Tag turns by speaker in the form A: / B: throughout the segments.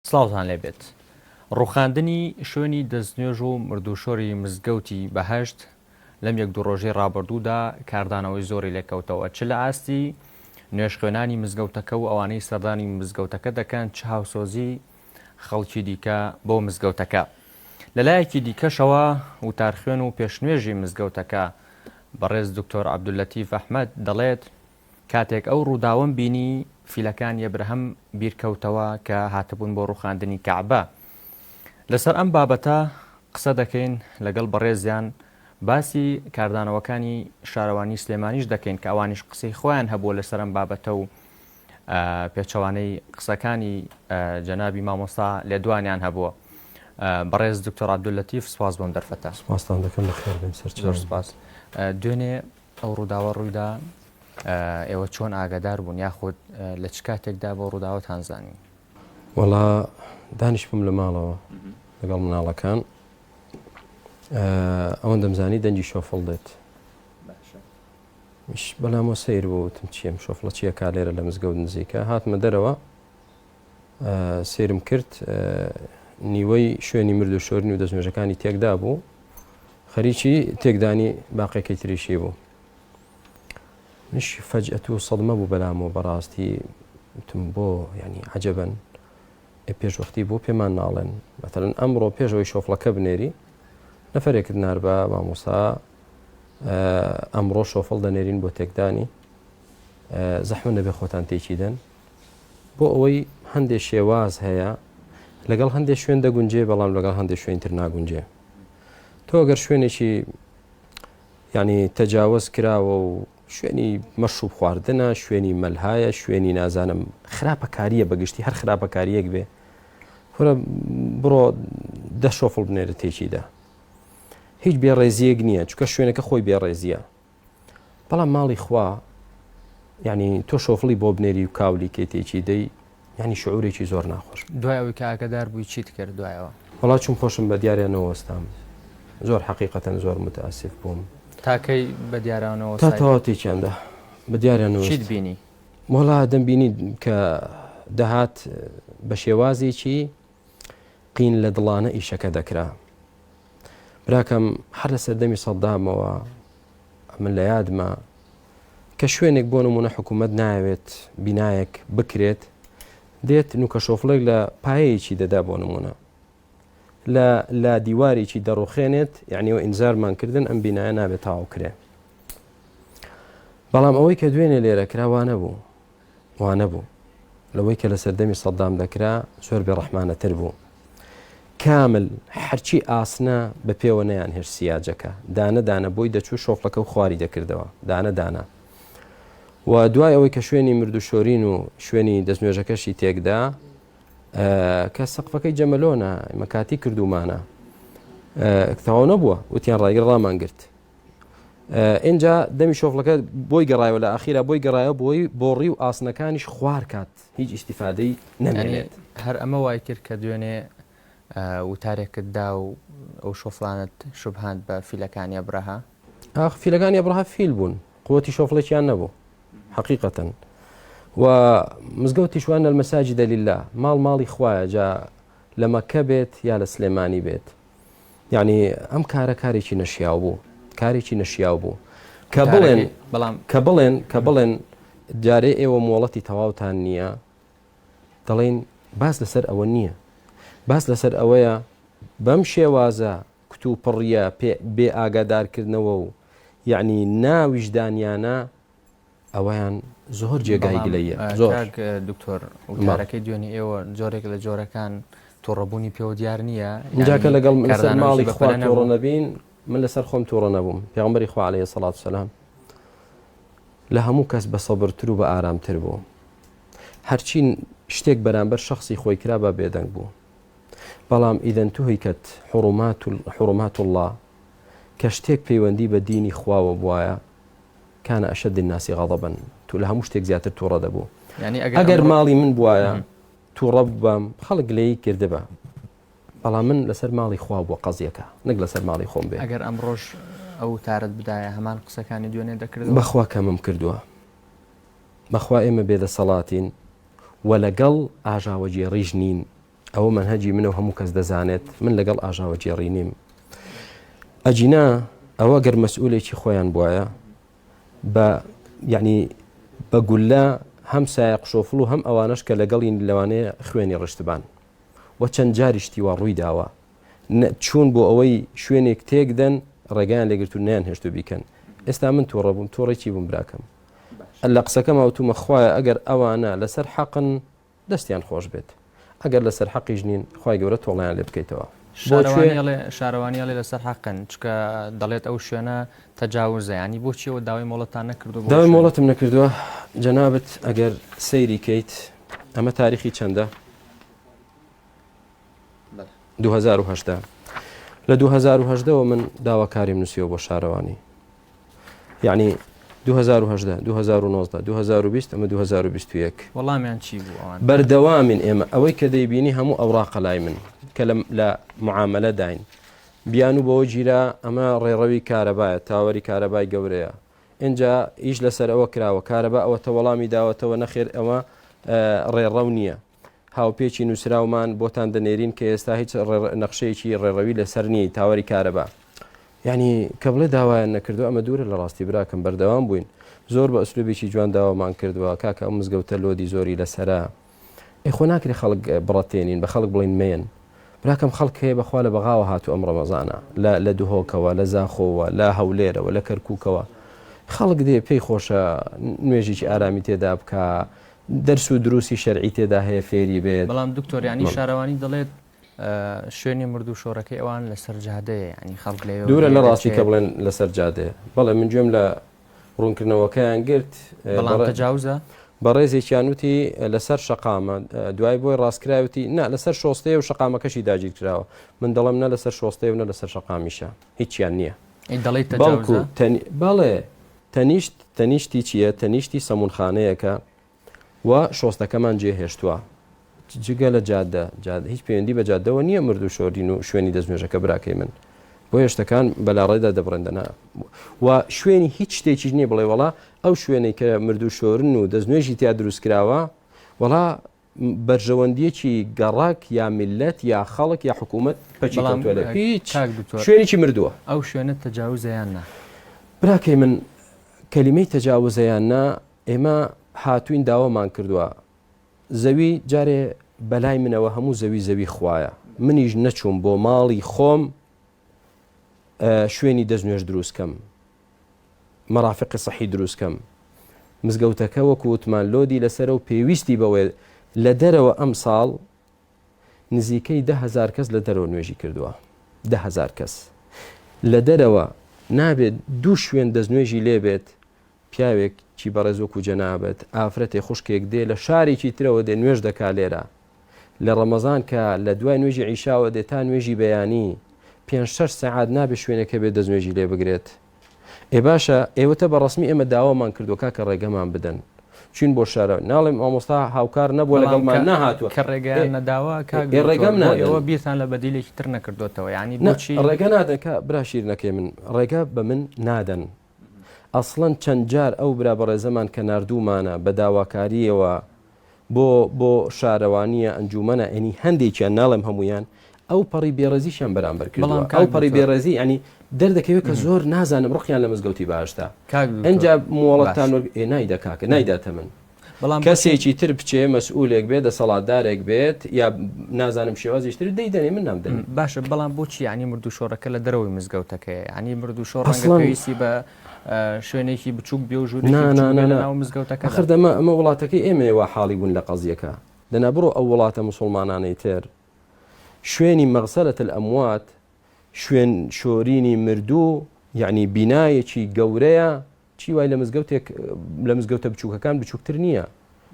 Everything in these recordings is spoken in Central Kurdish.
A: سڵاوتان لێبێت. ڕووخاندنی شوێنی دەستنوێژ و مردووشۆری مزگەوتی بەهەشت لەم یەک دوو ڕۆژەی ڕابردوودا کاردانەوەی زۆری لێکەوتەوە چ لە ئاستی نوێژخوێنانی مزگەوتەکە و ئەوانەی سەردانی مزگەوتەکە دەکەن چ هاوسۆزی خەڵکی دیکە بۆ مزگەوتەکە. لەلایەکی دیکەشەوە وتارخوێن و پێشنوێژی مزگەوتەکە بەڕێز دکتۆر عەبدوللەتیف ئەحمەد دەڵێت، کاتێک ئەو ڕووداوەم بینی فیلەکانی ئەبرەهەم بیرکەوتەوە کە هاتبوون بۆ ڕووخاندنی کەعبە. لەسەر ئەم بابەتە قسە دەکەین لەگەڵ بەڕێزیان باسی کاردانەوەکانی شارەوانی سلێمانیش دەکەین کە ئەوانیش قسەی خۆیان هەبووە لەسەر ئەم بابەتە و پێچەوانەی قسەکانی جەنابی مامۆستا لێدوانیان هەبووە. بەڕێز دکتۆر عەبدوللەتیف سپاس بۆم دەرفەتە.
B: سپاستان دەکەم بەخێر بێن سەرچاوە.
A: زۆر سپاس. دوێنێ ئەو ڕووداوە ڕوویدا ئێوە چۆن ئاگادار بوون یاخود لە چ کاتێکدا بۆ ڕووداوەتان زانی؟
B: وەڵا دانیشتبووم لە ماڵەوە لەگەڵ مناڵەکان ئەوەندەم زانی دەنگی شۆفڵ دێت بەلامەوە سەیر بوو وتم چیەم شۆفڵە چییە کا لێرە لە مزگەوت نزیکە هاتمە دەرەوە سەیرم کرد نیوەی شوێنی مرد و شۆرین و دەستنوێژەکانی تێکدا بوو خەریکی تێکدانی باقێکی تریشی بوو مش فەجئەت و سەدمە بوو بەلامەوە بەڕاستی وتم بۆ ینی عجبەن ئێ پێشوەختی بۆ پێمان ناڵێن مەتەلەن ئەمڕۆ پێش ئەوەی شۆفڵەکە بنێری نەفەرێکت ناربا مامۆسا ئەمڕۆ شۆفڵ دەنێرین بۆ تێکدانی زەحمە نەبێ خۆتان تێکی دەن بۆ ئەوەی هەندێک شێواز هەیە لەگەڵ هەندێک شوێن دەگونجێ بەڵام لەگەڵ هەندێک شوێن تر ناگونجێ تۆ گەر شوێنێکی ینی تەجاوز کراوە و شوێنی مەشروب خواردنە، شوێنی مەلهایە، شوێنی نازانم خراپەکارییە بەگشتی هەر خراپەکارییەک بێ کورە بڕۆ دە شۆفڵ بنێرە تێکیدا هیچ بێڕێزیەک نییە چکە شوێنەکە خۆی بێڕێزیە بەڵام ماڵی خوا یعنی تۆ شۆفڵی بۆ بنێری و کاولی کەی تێکی دەی یانی شعورێکی زۆر ناخۆش.
A: دوای ئەوەی کە ئاگادار بووی چیت کرد دوایەوە؟
B: وەڵا چووم خۆشم بە دیاریان نەوەستام زۆر حەقیقەتەن زۆر متاسف بووم.
A: تا کەی بە دیاران
B: نەوەستای؟ تا تەواو تێکیان دا بە دیاریان نەوەست.
A: چیت بینی؟
B: وەڵا دەمبینی کە دەهات بە شێوازێکی قین لە دڵانە ئیشەکە دەکرا. براکەم هەر لە سەردەمی سەدامەوە ئەمن لە یادمە کە شوێنێک بۆ نمونە حکوومەت ناوێت بینایەک بکرێت دێت نوکە شۆفڵێک لە پایەیەکی دەدا بۆ نمونە لە لە دیوارێکی دەڕوخێنێت یعنی و ئینزارمان کردن ئەم بینایە نابێت تاو کرێ بەڵام ئەوەی کە دوێنێ لێرە کراوانە بوو وانەبوو لەوەی کە لە سەردەمی سەدام دەکرا زۆر بێ ڕەحمانەتر بوو کامل هەرچی ئاسنە بە پێوە نەیان هێشت سیاجەکە دانە دانە بۆی دەچوو شۆفڵەکە و خواری دەکردەوە دانە دانە و دوای ئەوەی کە شوێنی مردو شۆرین و شوێنی دەستنوێژەکەشی تێکدا کە سەقفەکەی جەمەلۆنە مەکاتی کردومانە تەواو نەبووە وتیان ڕایگر ڕامان گرت ئینجا دەمی شۆفڵەکە بۆی گەڕایەوە لە ئاخیرا بۆی گەڕایەوە بۆی بۆڕی و ئاسنەکانیش خوار کات هیچ ئیسیفادەی نەمێنێت.
A: هەر ئەمە وای کرد کە دوێنێ وتارێکت دا و ئەو شۆفڵانەت شوبهاند بە فیلەکانی ئەبرەهە؟
B: ئاخ فیلەکانی ئەبرەهە فیل بوون قوتی شۆفڵێکیان نەبوو حەقیقەتەن و مزگەوتیش وان المساجد لله ماڵ ماڵی خوایە جا لە مەکە بێت یا لە سلێمانی بێت یانی ئەم کارە کارێکی نەشیاو بوو کارێکی نەشیاو بوو کە بڵێن
A: بەڵام
B: کە بڵێن کە بڵێن جارێ ئێوە مۆڵەتی تەواوتان نییە دەڵێن باس لەسەر ئەوە نییە باس لەسەر ئەوەیە بەم شێوازە کتوپڕیە پێ بێ ئاگادارکردنەوە و یعنی ناویژدانیانە ئەوەیان زۆر جێگای گلەییە زۆر.
A: کاک دکتۆر وتارەکەی دوێنێ ئێوە جۆرێک لە جۆرەکان توڕەبوونی پێوە دیار نییە
B: جا کە لەگەڵ من لەسەر ماڵی خوا توڕە نەبین من لەسەر خۆم توڕە نەبووم پێغەمبەری خوا عەلەیهی سەڵات وسەلام لە هەموو کەس بە سەبرتر و بە ئارامتر بوو هەرچی شتێک بەرامبەر شخصی خۆی کرا بە بێدەنگ بوو بەڵام ئیدەن تهیکت حرمات حرمات الله کە شتێک پەیوەندی بە دینی خواوە بواە کان اشد الناس غضبا تو لە هەموو شتێک زیاتر توڕە دەبوو
A: یعنی
B: ئەگەر ماڵی من بواە توڕە ببام خەڵک گلەیی کردبا بەڵام من لەسەر ماڵی خوا بووە قەزیەکە نەک لەسەر ماڵی خۆم بێ
A: ئەگەر ئەمڕۆش ئەو وتارەت بدایە هەمان قسەکانی دوێنێ دەکرد
B: بەخوا کەمم کردووە بەخوا ئێمە بێدەسەڵاتین و لەگەڵ ئاژاوەگێڕیش نین. ئەوە مەنهەجی منە و هەموو کەس دەزانێت من لەگەڵ ئاژاوەگێڕی نیم. ئەگینا ئەوە گەر مەسئولێکی خۆیان بوایە بە یعنی بە گوللە هەم سایەق شۆفڵ و هەم ئەوانەش کە لەگەڵین لەوانەیە خوێنی ڕشتبان و چەند جاری شتی وا ڕووی داوە چوون بۆ ئەوەی شوێنێک تێک دەن ڕێگایان لێگرتو نیان هێشتو بیکەن ئێستا من تووڕە بووم تووڕی چی بووم براکەم لە قسەکەم ئەوتومە خوایە ئەگەر ئەوانە لەسەر حەقن دەستیان خۆش بێت ئەگەر لەسەر حەقیش نین خوای گەورە تۆڵەیان لێ بکەیتەوە. بۆ کوێ؟
A: شارەوانی ئەڵێ شارەوانی ئەڵێ لەسەر حەقن چونکە دەڵێت ئەو شوێنە تەجاوزە یانی بۆچی ئەوە داوای مۆڵەتتان نەکردووە بۆ ئەو
B: داوای
A: شوێنە؟
B: مۆڵەتم نەکردووە جەنابت ئەگەر سەیری کەیت ئەمە تاریخی چەندە؟
A: بەڵێ.
B: 2018 لە 2018 وە من داواکاریم نووسیوە بۆ شارەوانی یەعنی 2018 2019 2020 ئەمە 2021
A: وەڵامیان چی بوو ئەوان؟
B: بەردەوامین ئێمە ئەوەی کە دەیبینی هەموو ئەوراقە لای من کە لە معاملە داین بیانوو بەوە گیرا ئەمە ڕێڕەوی کارەبایە تاوەری کارەبای گەورەیە ئینجا ئیش لەسەر ئەوە کراوە کارەبا ئەوەتە وەڵامی داوەتەوە نەخێر ئەوە ڕێڕەو نییە هاوپێچی نووسراومان بۆتان دەنێرین کە ئێستا هیچ نەخشەیەکی ڕێڕەوی لەسەر نییە تاوەری کارەبا یانی کە بڵێ داوایان نەکردووە ئەمە دوورە لە ڕاستی براکەم بەردەوام بووین زۆر بە ئەسلوبێکی جوان داوامان کردووە کاکە ئەو مزگەوتە لۆدی زۆری لەسەرە ئێ خۆ ناکرێ خەڵک بڕەتێنین بە خەڵک بڵین مێن براکەم خەڵک هەیە بەخوا لە بەغاوە هاتوو ئەم ڕەمەزانە لە لە دهۆکەوە لە زاخۆوە لە هەولێرەوە لە کەرکووکەوە خەڵک دێ پێی خۆشە نوێژێکی ئارامی تێدا بکە دەرس و دروستی شەرعی تێدا هەیە فێری بێت
A: بەڵام دکتۆر ینی شارەوانی دەڵێت شوێنی مردوو شۆرەکەی ئەوان لەسەر جادەیە یانی خەڵک لەوێوە
B: دوورە لە ڕاستی
A: دەچێت.
B: کە بڵێن لەسەر جادەیە بەڵێ من گوێم لە ڕوونکردنەوەکەیان گرت
A: بەڵام تەجاوزە؟
B: بەڕێزێکیان وتی لەسەر شەقامە دوای بۆی ڕاستکرای وتی نا لەسەر شۆستەیە و شەقامەکەشی داگیر کراوە من دەڵێم نە لەسەر شۆستەیە و نە لەسەر شەقامیشە هیچیان نییە
A: دەڵێی
B: بەڵکو
A: تەجاوزە؟
B: بەڵێ تەنیشت تەنیشتی چییە تەنیشتی سەمونخانەیەکە و شۆستەکەمان جێهێشتووە جگە لە جادە جادە هیچ پەیوەندی بە جادەوە نییە مردوو شۆردین و شوێنی دەستنوێژەکە براکەی من بۆیە شتەکان بەلاڕێدا دەبڕێندەنا و شوێنی هیچ شتێکیش نییە بڵێ وەڵا ئەو شوێنەی کە مردوو شۆرن و دەستنوێژی تیا دروست کراوە وەڵا بەرژەوەندیەکی گەڕەک یا میلەت یا خەڵک یا حکوومەت پەکی
A: بەڵام
B: کەوتووە لە هیچ
A: کاک دکتۆر
B: شوێنێکی مردووە.
A: ئەو شوێنە تەجاوزە یان نا؟
B: براکەی من کەلیمەی تەجاوزە یان نا ئێمە هاتووین داوامان کردووە زەوی جارێ بەلای منەوە هەموو زەوی زەوی خوایە منیش نەچووم بۆ ماڵی خۆم شوێنی دەستنوێژ دروست کەم مەرافقی سەحی دروست کەم مزگەوتەکە وەکو وتمان لۆدی لەسەرە و پێویستی بەوەیە لە دەرەوە ئەم ساڵ نزیکەی 10هزار کەس لە دەرەوە نوێژی کردووە 10هزار کەس لە دەرەوە نابێت دوو شوێن دەستنوێژی لێبێت پیاوێک چی بەڕێز وەکو جەنابت ئافرەتێ خوشکێک دێ لە شارێکی ترەوە دێ نوێژ دەکا لێرە لە ڕەمەزان کە لە دوای نوێژی عیشاوە دێ تا نوێژی بەیانی پێنج شەش سەعات نابێ شوێنێک هەبێ دەست نوێژی لێ بگرێت ئێ باشە ئێوەتە بە ڕەسمی ئێمە داوامان کردووە کاکە ڕێگەمان بدەن چوین بۆ شارە ناڵێم مامۆستا هاوکار نەبووە لەگەڵمان نەهاتووە
A: کە ڕێگەیان نەداوە کاک
B: ئێ ڕێگەم
A: دکتۆر بۆ
B: نادەن.
A: ئێوە بیرتان لە بەدیلێکی تر نەکردۆتەوە یانی
B: نا
A: بۆچی
B: ڕێگە نادەن کە برا شیرنەکەی من ڕێگە بە من نادەن ئەسڵەن چەند جار ئەو برا بەڕێزەمان کە ناردوومانە بە داواکارییەوە بۆ بۆ شارەوانییە ئەنجوومەنە یەنی هەندێکیان ناڵێم هەموویان ئەو پەڕی بێڕێزیشیان بەرامبەر کردووە
A: بەڵام
B: ئەو
A: کاک
B: پەڕی
A: دکتۆر
B: بێڕێزی یەنی دەردەکەوێت کە زۆر نازانم ڕقیان لە مزگەوتی بەهەشتە
A: کاک دکتۆر
B: ئینجا مۆڵەتتان
A: باش
B: وەرگ ئێ نایدا کاکە نایداتە من
A: بەڵام بۆچی
B: کەسێکی تر بچێ مەسئولێک بێت دەسەڵاتدارێک بێت یا نازانم شێوازیش تر دەیدەنێ من نامدەنێ.
A: باشە بەڵام بۆچی یانی مردوشۆڕەکە لە دەرەوەی مزگەوتەکەیە یانی مردوشۆڕ ڕەنگە
B: ئەسڵەن
A: پێویستی بە شوێنێکی بچووک بێ و ژوورێکی
B: نا نا
A: بچووک بێ
B: نا
A: لە
B: نا
A: ناو مزگەوتەکەدا.
B: ئاخر دەمە ئەمە وڵاتەکەی ئێمەیە وا حاڵی بوون لە قەزیەکە دەنا بڕۆ ئەو وڵاتە موسوڵمانانەی تر شوێنی مغسلە الاموات شوێن شۆرینی مردوو یعنی بینایەکی گەورەیە چی وای لە مزگەوتێک لە مزگەوتە بچووکەکان بچووکتر نییە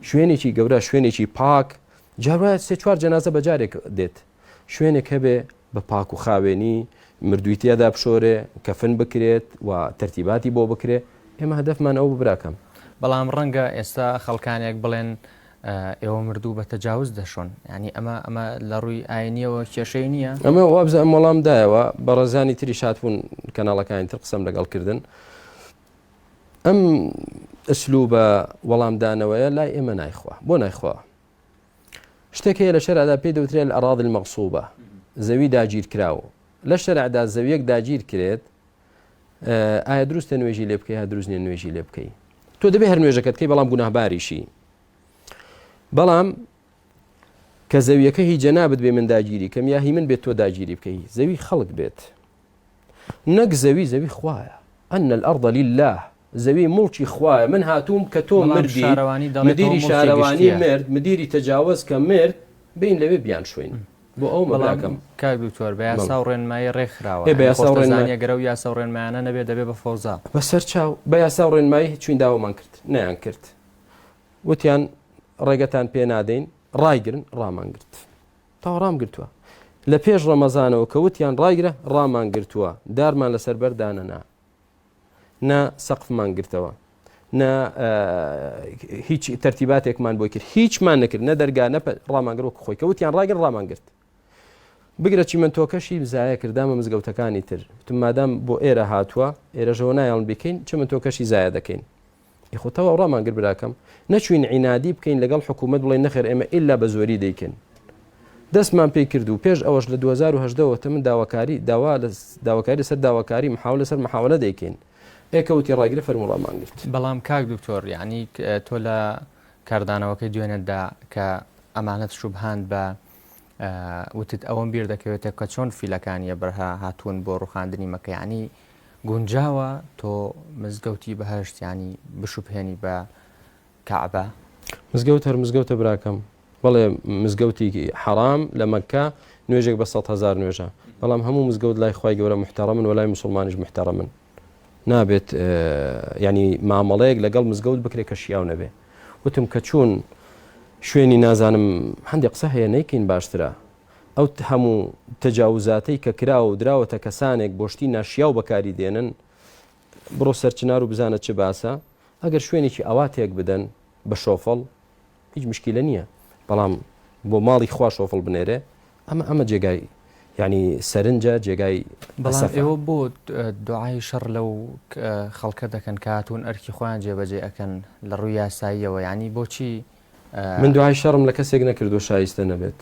B: شوێنێکی گەورە شوێنێکی پاک جاروایە سێ چوار جەنازە بە جارێک دێت شوێنێک هەبێ بە پاک و خاوێنی مردووی تێدا بشۆرێ کەفن بکرێت و تەرتیباتی بۆ بکرێ ئێمە هەدەفمان ئەو براکەم.
A: بەڵام ڕەنگە ئێستا خەڵکانێک بڵێن ئێوە مردوو بە تەجاوز دەشۆن یانی ئەمە ئەمە لە ڕووی ئاینیەوە کێشەی نییە؟
B: ئەمە وابزانم وەڵام دایەوە بەڕێزانی تریش هاتبوون کەناڵەکانی تر قسەم لەگەڵ کردن ئەم ئەسلوبە وەڵامدانەوەیە لای ئێمە نایخوا بۆ نایخوا؟ شتێک هەیە لە شەرعدا پێی دەوترێت الأراضي المغصوبة زەوی داگیرکراو لە شەرعدا زەویەک داگیر کرێت ئایا دروستە نوێژی لێ بکەی یا دروست نیە نوێژی لێ بکەی تۆ دەبێ هەر نوێژەکەت بکەی بەڵام گوناهباریشی بەڵام کە زەویەکە هی جەنابت بێ من داگیری کەم یا هی من بێت تۆ داگیری بکەی زەوی خەڵک بێت نەک زەوی زەوی خوایە أن الأرض لله زەوی موڵکی خوایە من هاتووم کە تۆ مردی مدیری شارەوانی مرد مدیری تەجاوەز کە مرد بین لەوێ بیان شوین بۆ ئەو مەبراکەم
A: کاک دکتۆر بە یاسا و ڕێنمایی ڕێکخراوە بە یاسا و ڕێنمایی گەرە و یاسا و ڕێنمایانە نەبێ دەبێ بە فەوزا
B: بەسەر چاو بە یاسا و ڕێنمایی چوین داوامان کرد نەیان کرد وتیان ڕێگەتان پێ نادەین ڕایگرن ڕامان گرت تاوا ڕام گرتووە لە پێش ڕەمەزانەوە کە وتیان ڕایگرە ڕامان گرتووە دارمان لەسەر بەردانەنا نە سەقفمان گرتەوە نە هیچ تەرتیباتێکمان بۆی کرد هیچمان نەکرد نە دەرگا نە ڕامانگر وەک خۆی کە وتیان ڕاگر ڕامان گرت بگرە چیمەنتۆکەشی زایە کردامە مزگەوتەکانی تر وتم مادام بۆ ئێرە هاتووە ئێرەژەوە نایەڵن بیکەین چیمەنتۆکەشی زایە دەکەین یخۆ تەواو ڕامان گر براکەم نەچوین عینادی بکەین لەگەڵ حکوومەت بڵێن نەخێر ئێمە ئللا بە زۆری دەیکەین دەستمان پێی کرد و پێش ئەوەش لە 2010 ەوە تە من داواکاری داوا لە داواکاری لەسەر داواکاری محاولە لەسەر محاولە دەیکەین ئێکە وتی ڕاگرە فەرموو ڕامان گرت.
A: بەڵام کاک دکتۆر یانی تۆ لە کاردانەوەکەی دوێنێتدا کە ئەمانەت شوبهاند بە وتت ئەوەم بیر دەکەوێتە کە چۆن فیلەکانی ئەبرهە هاتوون بۆ ڕوخاندنی مەکە یانی گونجاوە تۆ مزگەوتی بەهەشت یانی بشوبهێنی بە کەعبە؟
B: مزگەوت هەر مزگەوتە براکەم بەڵێ مزگەوتی حەرام لە مەککە نوێژێک بە 100 هزار نوێژە بەڵام هەموو مزگەوت لای خوای گەورە محتەڕەمن و لای مسلمانیش محتەڕەمن نابێت ینی مامەڵەیەک لەگەڵ مزگەوت بکرێت کە شیاو نەبێ وتم کە چوون شوێنی نازانم هەندێک قسە هەیە نەیکەین باشترە ئەو هەموو تەجاوزاتەی کە کراوە و دراوەتە کەسانێک بۆ شتی ناشیاو بەکاری دێنن بڕۆ سەرچنار و بزانە چ باسە ئەگەر شوێنێکی ئەوا تێک بدەن بە شۆفڵ هیچ مشکیلە نییە بەڵام بۆ ماڵی خوا شۆفڵ بنێرێ ئەمە ئەمە جێگای یعنی سەرنجە جێگای
A: بەڵام ئێوە بۆ دوعای شەڕ لەو خەڵکە دەکەن کە هاتوون ئەرکی خۆیان جێبەجێ ئەکەن لە ڕووی یاساییەوە یعنی بۆچی
B: من دوعای شەڕم لە کەسێک نەکردو شایستە نەبێت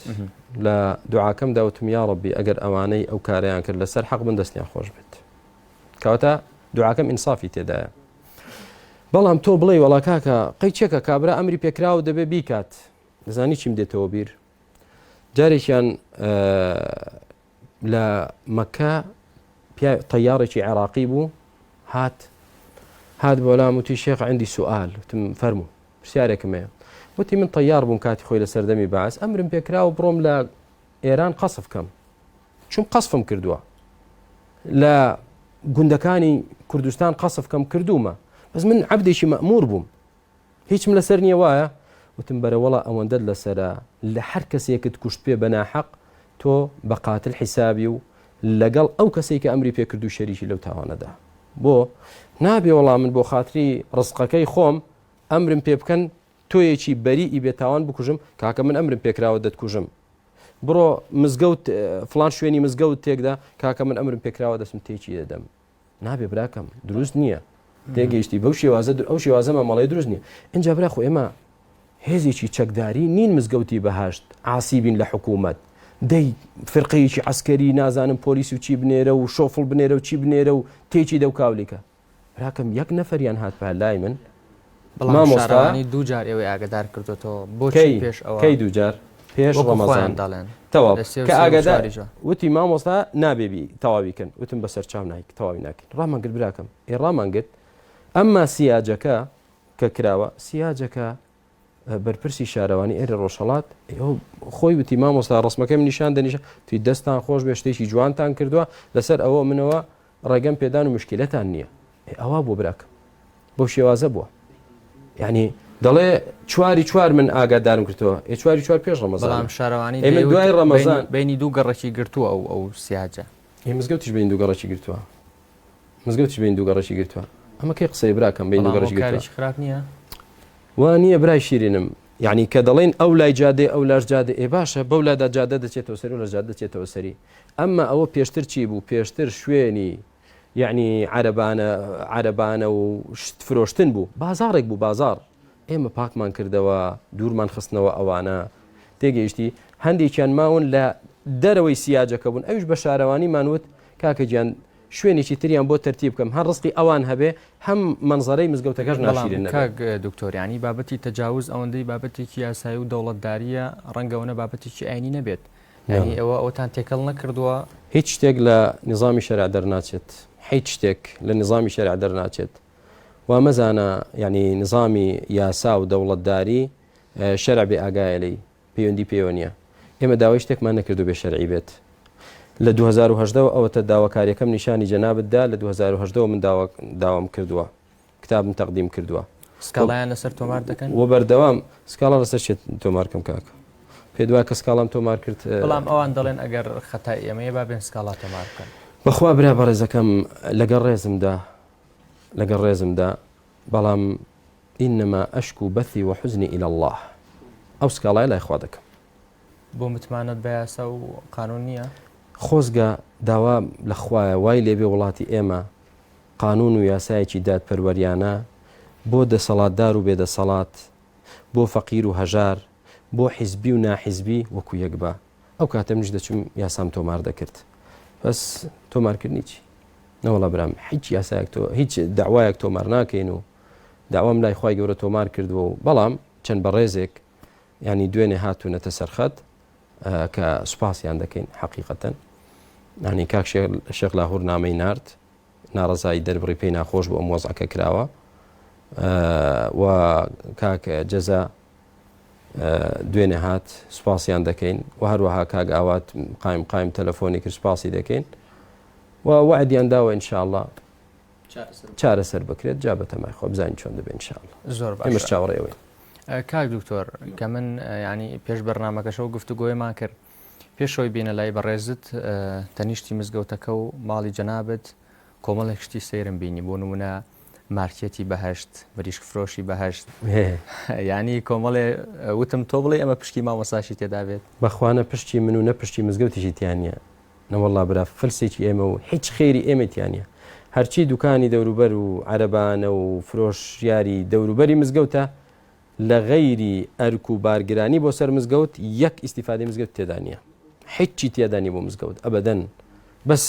B: لە دوعاکەم داوتم یا ڕەبی ئەگەر ئەوانەی ئەو کارەیان کرد لەسەر حەق بن دەستیان خۆش بێت کەواتە دوعاکەم ئینسافی تێدایە بەڵام تۆ بڵێ وەڵا کاکە قەی چێکە کابرا ئەمری پێکراوە دەبێ بیکات دەزانی چیم دێتەوە بیر جارێکیان لە مەکە تەیاڕێکی عێراقی بوو هات هات بۆ لام وتی شێخ عندی سوال وتم فەرموو پرسیارێکم هەیە وتی من تەیار بووم کاتی خۆی لە سەردەمی بەعس ئەمرم پێکراوە بڕۆم لە ئێران قەسف کەم چون قەسفم کردووە لە گوندەکانی کوردستان قەسف کەم کردوومە بەس من عەبدێکی مەئمور بووم هیچم لەسەر نییە وایە وتم بەرەوەڵا ئەوەندەت لەسرە لە هەر کەسێکت کوشت پێ بە ناحەق تۆ بە قاتل حیسابی و لەگەڵ ئەو کەسێک کە ئەمری پێکردو شەریکی لەو تاوانەدا بۆ نابێ وەڵام من بۆ خاتری ڕزقەکەی خۆم ئەمرم پێ بکەن تۆیەکی بەریئی بێتاوان بکوژم کاکە من ئەمرم پێکراوە دەتکوژم بڕۆ مزگەوت فلان شوێنی مزگەوت تێکدا کاکە من ئەمرم پێکراوە دەستم تێکی دەدەم نابێ براکەم دروست نییە تێگەیشتی بەو شێوازە ئەو شێوازە مامەڵەیە دروست نییە اینجا برا خۆ ئێمە هێزێکی چەکداری نین مزگەوتی بەهشت عاسیبین لە حکوومەت دەی فرقەیەکی عسکەری نازانم پۆلیس و چی بنێرە و شۆفڵ بنێرە و چی بنێرە و تێکی دەو کاولیکە براکەم یەک نەفەریان هات بە لای من
A: بەڵام
B: مامۆستا
A: شارەوانی دوو جار ئێوەی ئاگادار کردۆتەوە بۆچی
B: کەی
A: پێش ئەوە
B: کەی دووجار پێش
A: وەکو
B: ڕەمەزان
A: خۆیان دەڵێن
B: تەواو
A: لە سێ و
B: کە
A: سێ و
B: ئاگادار
A: چواریش وا.
B: وتی مامۆستا نابێ بی تەواوی کەن وتم بەسەر چاو نایک تەواوی ناکەین ڕامان گرت براکەم ئێ ڕامان گرت ئەمما سیاجەکە کە کراوە سیاجەکە بەرپرسی شارەوانی ئێرە ڕۆژهەڵات خۆی وتی مامۆستا ڕسمەکەم نیشان دەنیشە توی دەستان خۆش بێ شتێکی جوانتان کردووە لەسەر ئەوە منەوە ڕێگەم پێدان و مشکلەتان نییە ئەوە بۆ براکەم بەو شێوازە بووە یعنی دەڵێ چواری چوار من ئاگادارم کردەوە ئێ چواری چوار پێش ڕەمەزان
A: بەڵام شارەوانی
B: ئێمە دوای ڕەمەزان
A: بینی دوو گەڕەکی گرتووە ئەو ئەو سیاجە
B: ئێ مزگەوتیش بین دوو گەڕەکی گرتووە مزگەوتیش بین دوو گەڕەکی گرتووە ئەمە کەی قسەی براکەم بین دوو گەڕەکی گرتووە
A: خراپ نییە
B: وا نییە برای شیرینم یعنی کە دەڵێن ئەو لای جادێ ئەو لاش جادێ ئێ باشە بەو لادا جادە دەچێتەوە سەری و لە جادە دەچێتەوە سەری ئەمما ئەوە پێشتر چی بوو پێشتر شوێنی یعنی عەرەبانە عەرەبانە و شت فرۆشتن بوو بازاڕێک بوو بازاڕ ئێمە پاکمان کردەوە دوورمان خستنەوە ئەوانە. تێگەیشتی هەندێکیان ماون لە دەرەوەی سیاجەکە بوون ئەوش بە شارەوانیمان وت کاکە گیان شوێنێکی تریان بۆ تەرتیب بکەم هەر ڕزقی ئەوان هەبێ هەم مەنزەرەی مزگەوتەکەش ناشیرین
A: نەبێ. کاک دکتۆر یانی بابەتی تەجاوز ئەوەندەی بابەتێکی یاسایی و دەوڵەتدارییە ڕەنگە ئەوەنە بابەتێکی ئاینی نەبێت یانی ئێوە ئەوەتان تێکەڵ نەکردووە؟
B: هیچ شتێک لە نیزامی شەرع دەرناچێت هیچ شتێک لە نیزامی شەرع دەرناچێت وا مەزانە یانی نیزامی یاسا و دەوڵەتداری شەرع بێ ئاگایە لێی پەیوەندی پێوە نیە ئێمە داوای شتێکمان نەکردو بێ شەرعی بێت لە 2018 ئەوەتە داواکاریەکەم نیشانی جەنابت دا لە 2018 من داوام کردووە کتابم تەقدیم کردووە
A: سکاڵایان لەسەر تۆمار دەکەن
B: و بەردەوام سکاڵا لەسەر چێت تۆمارکەم کاکە پێ دوای کە سکاڵام تۆمار کرد
A: بەڵام ئەوان دەڵێن ئەگەر خەتای ئێمەیە با بێن سکاڵا تۆمار بکەن
B: بەخوا برا بەڕێزەکەم لەگەڵ ڕێزمدا لەگەڵ ڕێزمدا بەڵام انما اشکو بثی وحزنی الی اللە ئەو سکاڵایە لای خوا دەکەم.
A: بۆ متمانەت بە یاسا و قانون نییە؟
B: خۆزگە داوا لە خوایە وای لێبێ وڵاتی ئێمە قانون و یاسایەکی دادپەروەریانە بۆ دەسەڵاتدار و بێدەسەڵات بۆ فەقیر و هەژار بۆ حیزبی و ناحیزبی وەکو یەک با ئەو کاتە منیش دەچوم یاسام تۆمار دەکرد بەس تۆمارکردنی چی؟ نەوەڵا برام هیچ یاسایەک تۆ هیچ داوایەک تۆمار ناکەین و داوام لای خوای گەورە تۆمار کردووە و بەڵام چەند بەڕێزێک ینی دوێنێ هاتوونەتە سەرخەت کە سوپاسیان دەکەین حقیقەتەن ینی کاک شێخ لاهور نامەی نارد ناڕەزایی دەربڕی پێی ناخۆش بۆ ئەم وەزعەکە کراوە و کاک جەزا دوێنێ هات سوپاسیان دەکەین و هەروەها کاک ئاوات قایم قایم تەلەفۆنی کرد سوپاسی دەکەین و وعدیان داوە ئینشاءاللە چارەسەر بکرێت جا بەتەمای خۆ بزانین چۆن دەبێت ئینشاءاللە
A: زۆر
B: باش ئێمەش چاوەڕێ ئەوەین
A: کاک دکتۆر کە من ینی پێش بەرنمەکەشەوە گفتوگۆیمان کرد پێشەوەی بینە لای بەڕێزت تەنیشتی مزگەوتەکە و ماڵی جەنابت کۆمەڵێک شتی سەیرم بینی بۆ نمونە مارکێتی بەهشت مریشک فرۆشی بەهشت ینی کۆمەڵێ وتم تۆ بڵێ ئەمە پشکی مامۆساشی تێدا بێت
B: بەخوانە پشتی من و نە پشتی مزگەوتیشی تیانە نەوەڵا برا فلسێکی ئێمە و هیچ خێری ئێمەی تیا نیە هەرچی دوکانی دەوروبەر و عەرەبانە و فرۆشیاری دەوروبەری مزگەوتە لە غەیری ئەرک و بارگرانی بۆ سەر مزگەوت یەک ئیستیفادەی مزگەوت تێدا نیە هیچی تێدا نیە بۆ مزگەوت ئەبەدەن بەس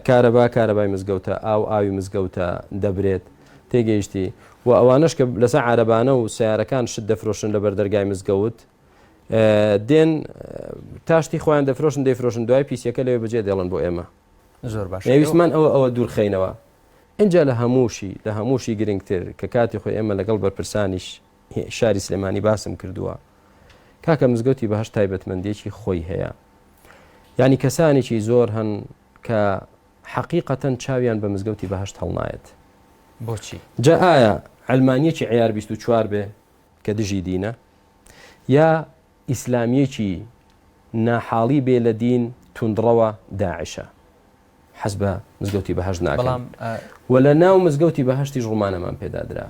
B: کارەبا کارەبای مزگەوتە ئاو ئاوی مزگەوتە دەبرێت تێگەیشتی و ئەوانش کە لەسەر عربانە و سیارەکان شت دەفرۆشن لە بەردەرگای مزگەوت دێن تاشتی خۆیان دەفرۆشن دەیفرۆشن دوای پیسیەکە لەوێ بەجێ دێڵن بۆ ئێمە
A: زۆر باش
B: ویستمان ئەوە ئەوە دوورخەینەوە اینجا لە هەمووشی لە هەمووشی گرنگتر کە کاتی خۆی ئێمە لەگەڵ بەرپرسانیش شاری سلێمانی باسم کردووە کاکە مزگەوتی بەهشت تایبەتمەندێکی خۆی هەیە یعنی کەسانێکی زۆر هەن کە حقیقەتەن چاویان بە مزگەوتی بەهشت هەڵنایەت
A: بۆچی
B: جا ئایا علمانیەکی عیار 24 بێ کە دژی دینە یا ئیسلامیەکی ناحاڵی بێ لە دین توندڕەوە داعشە حەز بە مزگەوتی بەهەشت ناکەن و لە ناو مزگەوتی بەهەشتیش ڕومانەمان پێدادرا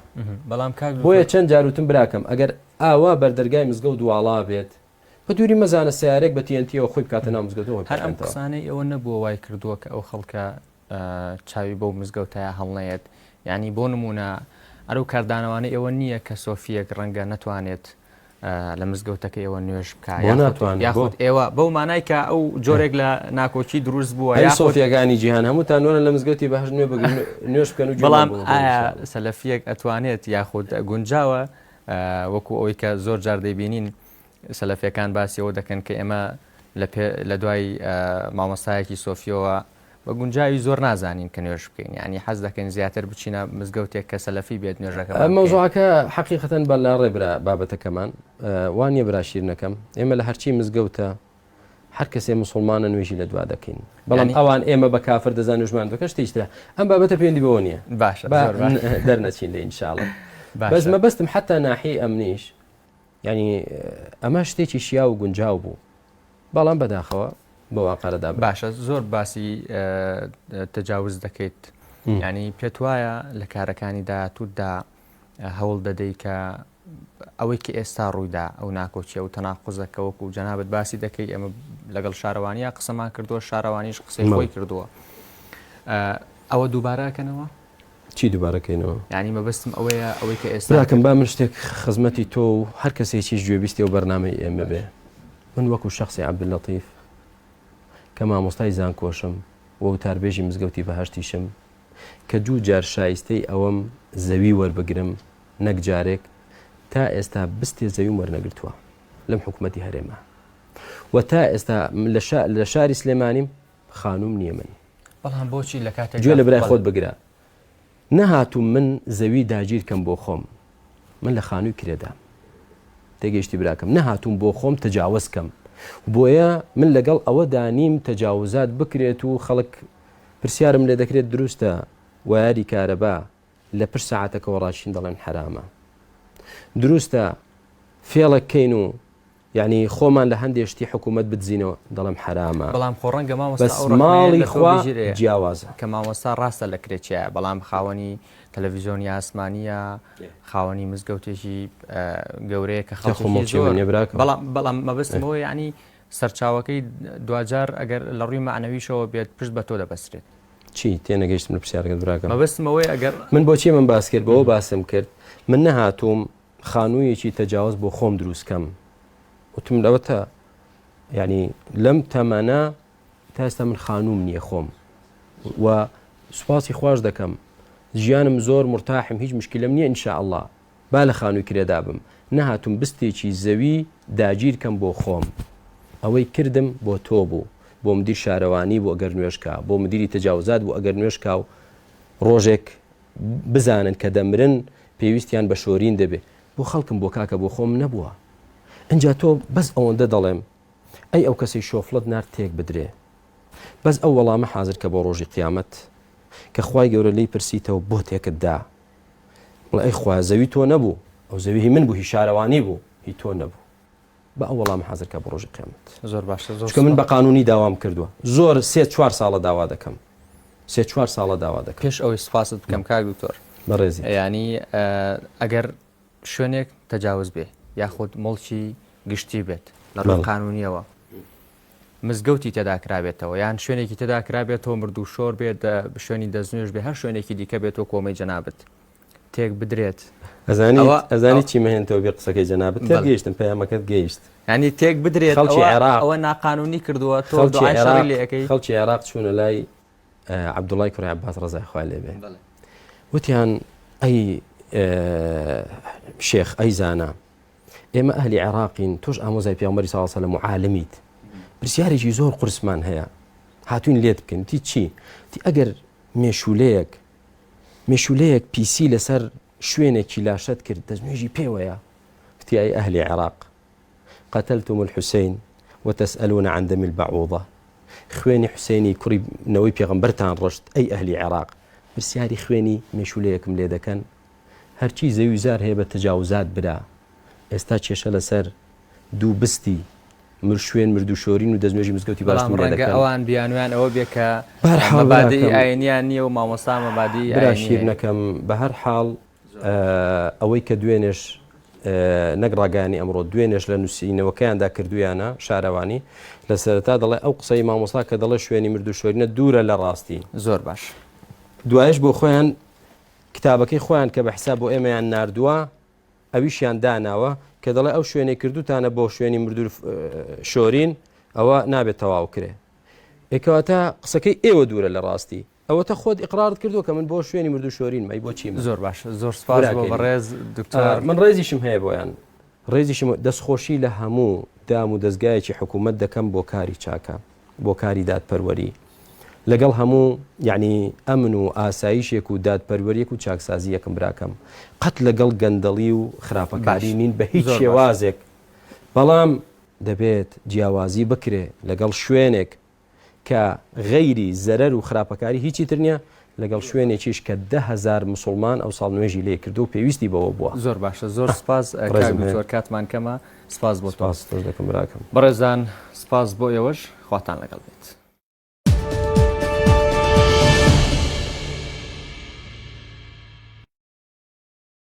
A: بەڵام
B: بۆیە چەند جاروتم براکەم ئەگەر ئاوا بەردەرگای مزگەوت واڵا بێت بە دووری مەزانە سیارێک بە تیەنتیەوە خۆی بکاتە ناو مزگەوتەوە
A: هەر ئەم قسانەی ئەوە نەبووە وای کردووە کە ئەو خەڵکە چاوی بەو مزگەوتەیا هەڵنەیەت یانی بۆ نموونە ئەرو کاردانەوانەی ئێوە نییە کە سۆفیەک ڕەنگە نەتوانێت لە مزگەوتەکە ئێوە نوێژ بکە یاخود ئێوە بەو مانای کە ئەو جۆرێک لە ناکۆکی دروست بووە
B: یا سۆفیەکانی جیهان هەمووتان وەرن لە مزگەوتی بەهەشت نوێ بگرن نوێژ بکەن و
A: بەڵام ئایا سەلەفیەک ئەتوانێت یاخود گونجاوە وەکو ئەوەی کە زۆر جار دەیبینین سەلەفیەکان باسی ئەوە دەکەن کە ئێمە لە دوای مامۆستایەکی سۆفیەوە بە گونجاوی زۆر نازانین کە نوێژ بکەین یانی حەز دەکەین زیاتر بچینە مزگەوتێک کە سەلەفی بێت نوێژەکە
B: مەوزوعەکە حەقیقەتەن بە لاڕێ برا بابەتەکەمان وانە برا شیرنەکەم ئێمە لە هەرچی مزگەوتە هەر کەسێ مسلمانە نوێژی لە دوا دەکەین بەڵام ئەوان ئێمە بە کافر دەزان نوێژمان دەکەن شتێکی ترە ئەم بابەتە پێوەندی بەوە نییە
A: باشە
B: دەرنەچین لێ ئینشاءاللە بەس مەبەستم حتا ناحیەی ئەمنیش یانی ئەمە شتێکی شیاو و گونجاو بوو بەڵام بەداخەوە بۆ واقعدا
A: باشە زۆر باسی تەجاوز دەکەیت ینی پێت وایە لە کارەکانی داهاتووتدا هەوڵ دەدەی کە ئەوەی کە ئێستا ڕوویدا ئەو ناکۆکیە و تەناقوزەکە وەکو جەنابەت باسی دەکەی ئێمە لەگەڵ شارەوانیە قسەمان کردووە شارەوانیش قسەی خۆی کردووە ئەوە دووبارەکەنەوە؟
B: چی دووبارە کەینەوە؟
A: یانی مەبەستم ئەوەیە ئەوەی کە ئێستا
B: براکەم با من شتێک خزمەتی تۆ و هەر کەسێکیش گوێبیستی ئەو بەرنامەی ئێمە بێ من وەکو شەخسی عەبدوللەتیف کە مامۆستای زانکۆشم و وتاربێژی مزگەوتی بەهەشتیشم کە دوو جار شایستەی ئەوەم زەوی وەربگرم نەک جارێک تا ئێستا بستێ زەویم وەرنەگرتووە لەم حکوومەتی هەرێمە و تا ئێستا لە شاری سلێمانیم خانووم نییە من.
A: بەڵام بۆچی لە کاتێکدا
B: گوێ لە برای خۆت بگرە نەهاتووم من زەوی داگیر کەم بۆ خۆم من لە خانووی کرێدام تێگەیشتی براکەم نەهاتووم بۆ خۆم تەجاوز کەم بۆیە من لەگەڵ ئەوەدا نیم تەجاوزات بکرێت و خەڵک پرسیارم لێ دەکرێت دروستە وایەری کارەبا لە پشت سەعاتەکەوە ڕاچین دەڵێن حەرامە دروستە فێڵێک کەین و یەعنی خۆمان لە هەندێ شتی حکوومەت بدزینەوە دەڵێم حەرامە.
A: بەڵام خۆ ڕەنگە مامۆستا
B: بەس
A: ئەو ڕەخنەیە
B: ماڵی
A: لە تۆ
B: خوا
A: بگیرێ
B: جیاوازە.
A: کە مامۆستا ڕاستە لە کرێچیایە بەڵام خاوەنی تەلەڤیزۆنی ئاسمانییە خاوەنی مزگەوتێکی گەورەیە کە
B: تخوا
A: خەڵکێکی
B: موڵکی من
A: زۆر
B: نیە براکەم.
A: بەڵام بەڵام مەبەستم ئەوەیە یەعنی سەرچاوەکەی دواجار ئەگەر لە ڕووی مەعنەویشەوە بێت پشت بە تۆ دەبەسترێت.
B: چی؟ تێنەگەیشتم لە پرسیارەکەت براکەم.
A: مەبەستم ئەوەیە ئەگەر.
B: من بۆچی ئەمەم باس کرد؟ بەوە باسم کرد من نەهاتووم خانوویەکی تەجاوز بۆ خۆم دروست کەم وتم لەوەتە یعنی لەم تەمەنە تا ئێستا من خانووم نییە خۆم و سوپاسی خواش دەکەم ژیانم زۆر مرتاحم هیچ مشکلم نییە ان شاء الله با لە خانووی کرێدا بم نەهاتوم بستێکی زەوی داگیر کەم بۆ خۆم ئەوەی کردم بۆ تۆ بوو بۆ مدیر شارەوانی بوو ئەگەر نوێژکا بۆ مدیری تەجاوزات بوو ئەگەر نوێژکا و ڕۆژێک بزانن کە دەمرن پێویستیان بە شۆرین دەبێ بۆ خەڵکم بۆ کاکە بۆ خۆم نەبووە ئینجا تۆ بەس ئەوەندە دەڵێم ئەی ئەو کەسەی شۆفڵت نارد تێک بدرێ بەس ئەو وەڵامە حازر کە بۆ ڕۆژی قیامەت کە خوای گەورە لێی پرسیتەوە بۆ تێکت دا بڵێ ئەی خوا زەوی تۆ نەبوو ئەو زەوی هی من بوو هی شارەوانی بوو هی تۆ نەبوو با ئەو وەڵامە حازر کە بۆ ڕۆژی قیامەت.
A: زۆر باشە زۆر
B: چونکە من
A: سوپاس.
B: بە قانونی داوام کردووە زۆر سێ چوار ساڵە داوا دەکەم سێ چوار ساڵە داوا دەکەم.
A: پێش ئەوەی سوپاست بکەم کاک دکتۆر
B: بەڕێزیت.
A: یانی ئەگەر شوێنێک تەجاوز بێ یاخود موڵکی گشتی بێت لە ڕووی
B: بەڵێ.
A: قانونیەوە مزگەوتی تێدا کرابێتەوە یان شوێنێکی تێدا کرابێتەوە مردوو شۆر بێت شوێنی دەستنوێژ بێ هەر شوێنێکی دیکە بێت وەکو ئەمەی جەنابت تێک بدرێت.
B: ئەزانی ئەزانی چی مەهێنتەوە بێ قسەکەی جەنابت تێک گەیشتم پەیامەکەت گەیشت.
A: یانی تێک بدرێت
B: خەڵکی عێراق
A: ئەوە ناقانونی کردووە تۆ دوعای شەڕی لێ ئەکەی.
B: خەڵکی عێراق چوونە لای عەبدوڵای کوڕی عەباس ڕەزای خوای لێ بێ وتیان ئەی شێخ ئەی زانا ئێمە ئەهلی عێراقین تۆش ئامۆزای پێغەمبەری صلی الله علیه و سلم و عالمیت پرسیارێکی زۆر قورسمان هەیە هاتوین لێت بکەین تی چی تی ئەگەر مێشولەیەک مێشولەیەک پیسی لەسەر شوێنێکی لاشەت کرد دەستنوێژی پێوەیە وتی ئەی ئەهلی عێراق قتلتم الحسین وتسألون عن دم البعوضە خوێنی حوسێنی کوڕی نەوەی پێغەمبەرتان ڕشت ئەی ئەهلی عێراق پرسیاری خوێنی مێشولەیەکم لێ دەکەن هەرچی زەوی زار هەیە بە تەجاوزات برا ئێستا کێشە لەسەر دوو بستی مر شوێن مردوو شۆرین و دەستنوێژی مزگەوتی
A: بەڵام
B: باشتر لێ
A: ڕەنگە
B: دەکەن.
A: ئەوان بیانویان ئەوە بێ کە
B: بەهەرحاڵ
A: مەبادئی
B: براکەم
A: ئاینیان نییە و مامۆستا مەبادئی
B: برا
A: ئاینی
B: شیر
A: هەیە.
B: نەکەم بەهەر حاڵ ئەوەی کە دوێنێش نەک ڕاگەیانی ئەمڕۆ دوێنێش لە نووسینەوەکەیاندا کردویانە شارەوانی لە سەرەتا دەڵێ ئەو قسەی مامۆستا کە دەڵێ شوێنی مردوو شۆرینە دوورە لە ڕاستی.
A: زۆر باش.
B: دوایش بۆ خۆیان کتابەکەی خۆیان کە بە حساب بۆ ئێمەیان ناردووە ئەویشیان داناوە کە دەڵێ ئەو شوێنەی کردوتانە بۆ شوێنی مردوو شۆرین ئەوە نابێت تەواو کرێ ئێکەواتە قسەکەی ئێوە دوورە لە ڕاستی ئەوەتە خۆت ئقرارت کردو کە من بۆ شوێنی مردوو شۆرین مای بۆ چی
A: زۆر باش زۆر سپاس بۆ بەڕێز دکتۆر
B: من ڕێزیشم هەیە بۆیان ڕێزیشم دەستخۆشی لە هەموو دام و دەستگایەکی حکوومەت دەکەم بۆ کاری چاکە بۆ کاری دادپەروەری لەگەڵ هەموو یەعنی ئەمن و ئاسایشێک و دادپەروەریەک و چاکسازیەکم براکەم قەت لەگەڵ گەندەڵی و خراپەکاری نین بە هیچ شێوازێک بەڵام دەبێت جیاوازی بکرێ لەگەڵ شوێنێک کە غەیری زەرەر و خراپەکاری هیچی تر نیە لەگەڵ شوێنێکیش کە 10,000 مسوڵمان ئەو ساڵ نوێژی لێ کردو و پێویستی بەوە بووە.
A: زۆر باشە زۆر سپاس کاک دکتۆر کاتمان کەمە سپاس بۆ تۆ.
B: سپاس تۆش دەکەم براکەم.
A: بەڕێزان سپاس بۆ ئێوەش خواتان لەگەڵ بێت.